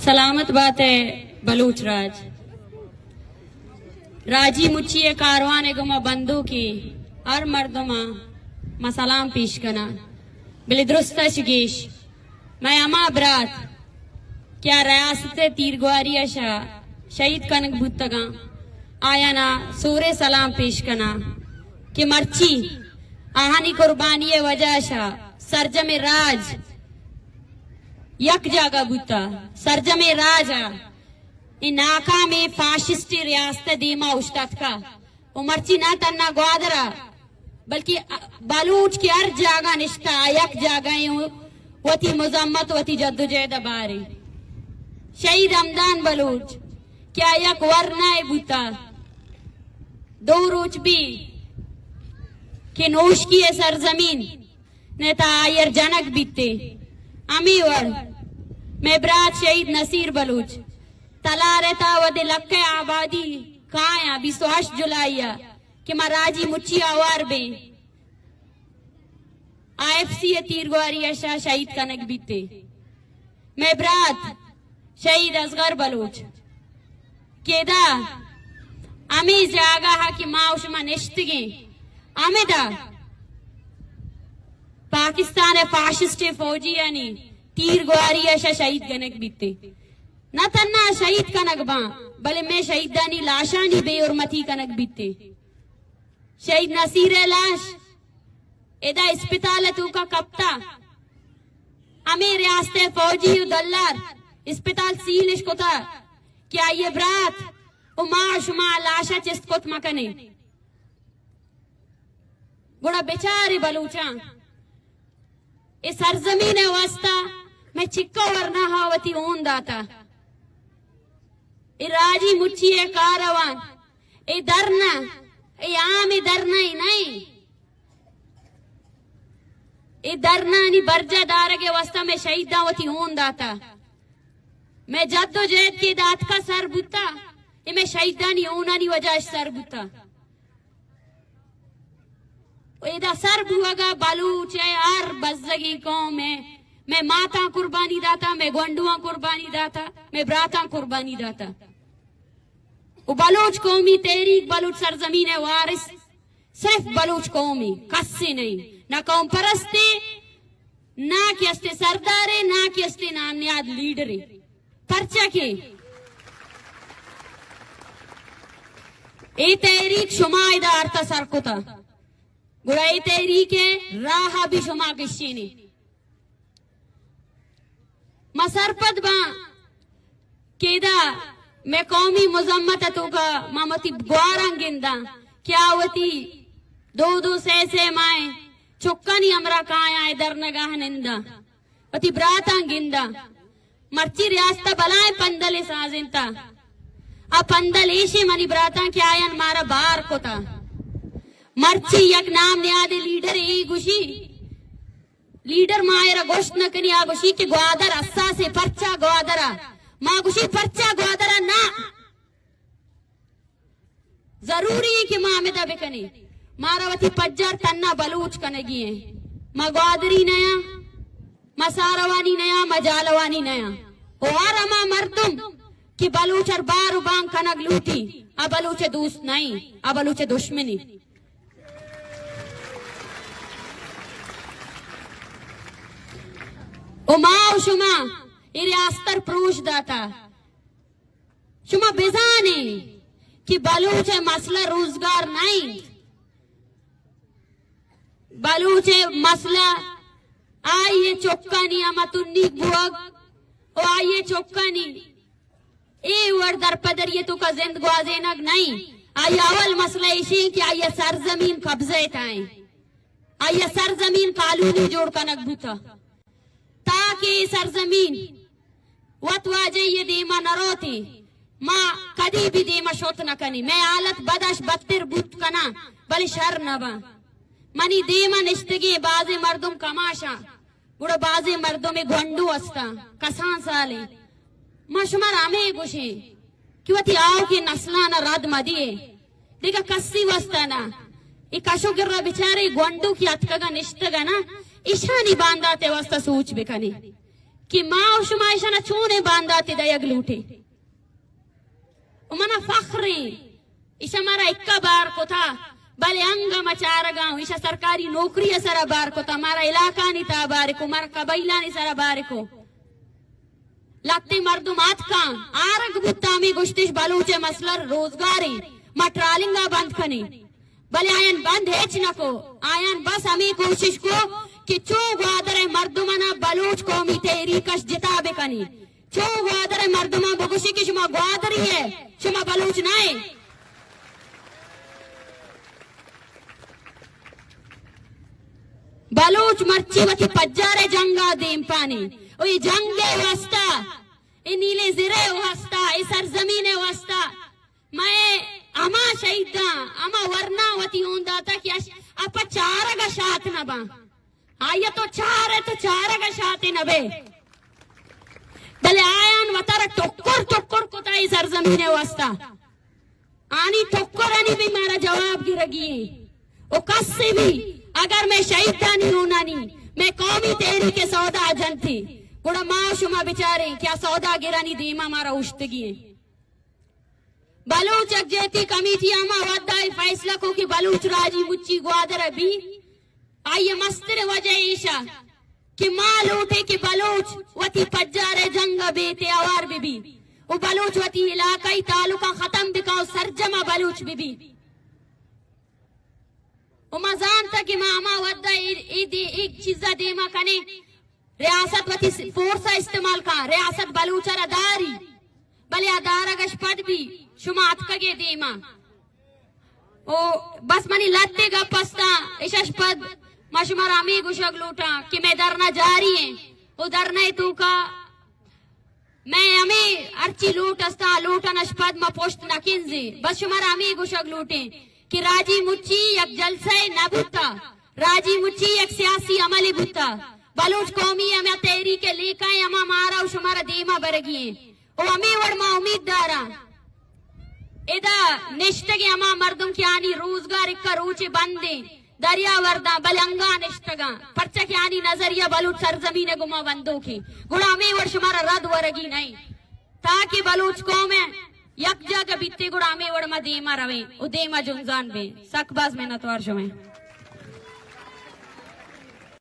سلامت بات ئے بلوچ راج۔ راجی مچی ءِ کاروان ءِ گوما بندوکیں ہر مردم ءَ ما سلام پیش کناں، بلے درستاں چہ گیش مئے ہما برات کہ آ ریاست ءِ تیرگواری ءَ شہ-، شہید کنگ بوتگاں، آیانا سوریں سلام پیش کناں کہ مرچی آہانی قربانی ءِ وجہ ءَ شہ سرجمیں راج یک جاگہ بوتا، سرجمیں راج ءَ اے ناکامیں فاشسٹی ریاست ءِ دیما اوشتاتکا۔ و مرچی نہ تنا گوادر ءَ، بلکہ بلوچ کہ ہر جاگہ نشتہ آ یک جاگہ ایں و وتی مذمت، وتی جدوجہد ءَ باریں۔ شہید ہمدان بلوچ کہ آ یک ورنائے بوتا، دو روچ بی کہ نوشکی ءِ سرزمین ءِ تہا آئر جنگ بیتے۔ ہمے وڑ مئے برات شہید نصیر بلوچ تلار ءِ تہا وھدے لکہ آبادی کایاں بیست و ہشت جولائی ءَ کہ ما راجی مچی ءَ ہوار بیں، آئی ایف سی ءِ تیرگواری ءَ شہ شہید کنگ بیتے۔ مئے برات شہید اصغر بلوچ کہ ادا ہمے جاگہ ءَ کہ ما و شما نشتگیں، ہمدا پاکستان ءِ فاشسٹیں فوجیانی تیرگواری ءَ شہ شہید کنگ بیتے۔ نہ تنا شہید کنگ باں، بلے مئے شہیدانی لاشانی بے حرمتی کنگ بیتے۔ شہید نصیر ءِ لاش ادا اسپتال ءِ توکا کپتا، ہمے ریاست ءِ فوجی و دلار اسپتال سیل اش کتا کہ آئی ءِ برات و ما شما لاش ءَ چست کت مکنیں۔ گڑا بچارے بلوچاں، اے سرزمین ءِ واسطہ مئے چکا ورناہا وتی ہون داتا۔ اے راجی مچی ءِ کاروان، اے دھرنا، اے عام دھرنا ہی نہیں۔ اے دھرنانی برجا دارگ ءِ واسطہ مئے شہیداں وتی ہون داتا۔ مئے جد و جہد کہ داتکا سر بوتا، اے مئے شہیدانی ہونانی وجہ اش سر بوتا۔ و ادا سر بوگا بلوچ ءِ ہر بزگیں قوم ءِ، مئے ماتاں قربانی داتا، مئے گونڈواں قربانی داتا، مئے براتاں قربانی داتا۔ و بلوچ قومی تحریک، بلوچ سرزمین ءِ وارث صرف بلوچ قوم ایں، کسے نہیں، نہ قوم پرستے، نہ کہ استے سردارے، نہ کہ استے نام نیاد لیڈرے۔ پرچا کہ اے تحریک شما ادا آرتا سر کتا، گڑا اے تحریک ءِ راہ بھی شما کشینے۔ ما سرپد باں کہ ادا مئے قومی مذمت ءِ توکا ما وتی گواراں گنداں کہ آ وتی دو دو سئے سئے ماہیں چکانی ہمراہ کایاں اے دھرنگاہ ءَ ننداں۔ وتی براتاں گنداں۔ مرچی ریاست ءَ بلاہیں پندلے سازینتا۔ آ پندل ایشیں منی براتاں کہ آیان مارا بار کتا۔ مرچی یک نام نیادے لیڈرے اے گوشی، لیڈر ما ایرا گوشت نہ کنی، آ گوشی کہ گوادر حساسے، پرچا گوادر ءَ؟ ما گوشی پرچا گوادر ءَ نہ۔ ضروری ایں کہ ما ہمدا بکنیں۔ مارا وتی پجار تنا بلوچ کنگی ایں۔ ما گوادری نیاں، ما ساروانی نیاں، ما جالوانی نیاں۔ و ہر ہما مردم کہ بلوچ ءَ بار و بانگ کنگ لوٹی، آ بلوچ ءِ دوست نہیں، آ بلوچ ءِ دشمنے۔ و ما و شما اے ریاست ءَ پروش داتا۔ شما بزانے کہ بلوچ ءِ مسئلہ روزگار نہ انت۔ بلوچ ءِ مسئلہ آئی ءِ چکانی ہما تنیگ بوگ و آئی ءِ چکانی اے وڑ درپدری ءِ توکا زند گوازینگ نہ انت۔ آئی ءِ اول مسئلہ ایشی کہ آئی ءِ سرزمین قبضہ ءِ تہا انت۔ آئی ءِ سرزمین کالونی جوڑ کنگ بوتا۔ تاکہ اے سرزمین وت واجہی ءِ دیما نہ روتیں، ما کدی بھی دیما شت نہ کنیں۔ مئے حالت بداش بدتر بوت کناں، بلے شر نہ باں۔ منی دیما نشتگیں بازیں مردم کماشاں، گڑا بازیں مردم گونڈو ہستاں، کسان سالیں۔ ما شمارا ہمے گوشیں کہ وتی آؤکیں نسلان ءَ رد مہ دیئے۔ دگہ کسی واسطہ نہ۔ اے کش و گر ءَ بچارے گونڈو کہ اتکگ ءَ نشتگ ءَ نہ، ایشانی باندات ءِ واسطہ سوچ بکنے۔ کہ ما و شما ایشانا چونیں بانداتے دئیگ لوٹیں۔ و منا فخریں، ایشا مارا اکا بار کتا، بلے انگا ما چارگاں، ایشا سرکاری نوکری سرا بار کتا، مارا علاقانی تا بار کو، مارا قبیلانی سرا بار کو۔ لہتے مردم آتکاں، آرگ بوتا، ہمے گوشتش بلوچ ء مسئلہ روزگاریں، ما ٹرالنگا بند کنیں۔ بلے آیان بند ہچ نہ کو، آیان بس ہمے کوشش کو کہ چو گوادر ء مردمانا بلوچ قومی تحریک اش جتا بکنی۔ چو گوادر ء مردماں بگوشی کہ شما گوادری ء، شما بلوچ نہ ء۔ بلوچ مرچی وتی پجار ء جنگ ء دیم پانی۔ او اے جنگ ء واسطہ، اے نیلیں زر ء واسطہ، اے سرزمین ء واسطہ مئے ہما شہیداں، ہما ورنا وتی ہون داتا کہ اش-، اپا چارگ ء شات نہ باں۔ آئی ء تو چار ء تو چارگ ء شات نہ بے۔ بلے آیان وتارا ٹکر ٹکر کتا اے سرزمین ء واسطہ۔ آنی ٹکرانی بھی مارا جواب گرگی ایں۔ او کسے بھی اگر مئے شہیدانی ہونانی مئے قومی تحریک ء سودا جنتی، گڑا ما و شما بچاریں کہ آ سوداگرانی دیما مارا اوشتگی ایں۔ بلوچ یکجہتی کمیٹی ہما وھدا اے فیصلہ کو کہ بلوچ راجی مچی گوادر ء بی۔ آئی ء مستر وجہ ایشا کہ ما لوٹیں کہ بلوچ وتی پجار ء جنگ ء بیت ء ہوار بہ بی و بلوچ وتی علاقائی تعلقاں ختم بکا و سرجما بلوچ بہ بی۔ و ما زانتا کہ ما ہما وھدا اے، اے دے-، اے چیزا دیما کنیں۔ ریاست وتی س-، فورس ء استعمال کن، ریاست بلوچ ء را داری، بلے آ دارگ اش پد بھی شما اتکگے دیما۔ او بس منی لتے گپ استاں، اش اش پد ما شما را ہمے گوشگ لوٹاں کہ مئے دھرنا جاری ایں۔ او دھرنا ء توکا مئے ہمے ہرچی لوٹ استاں، لوٹن اش پد ما پشت نہ کنزیں۔ بس شما را ہمے گوشگ لوٹیں کہ راجی مچی یک جلسہ ء نہ بوتا، راجی مچی یک سیاسی عملے بوتا۔ بلوچ قومی ہما تحریک ء لیکہ ء ہما مارا و شمارا دیما برگی ایں۔ و ہمے وڑ ما امید داراں ادا نشتگیں ہما مردم کہ آنی روزگار اکا روچے بندیں، دریا ورداں، بلے انگا نشتگاں، پرچا کہ آنی نظریہ بلوچ سرزمین ء گما بندوکیں، گڑا ہمے وڑ شمارا رد ورگی نئیں۔ تاکہ بلوچ قوم ء یک جاگہ بیتے، گڑا ہمے وڑ ما دیما رویں و دیما جنزان بیں۔ سک باز منتوار شمئے۔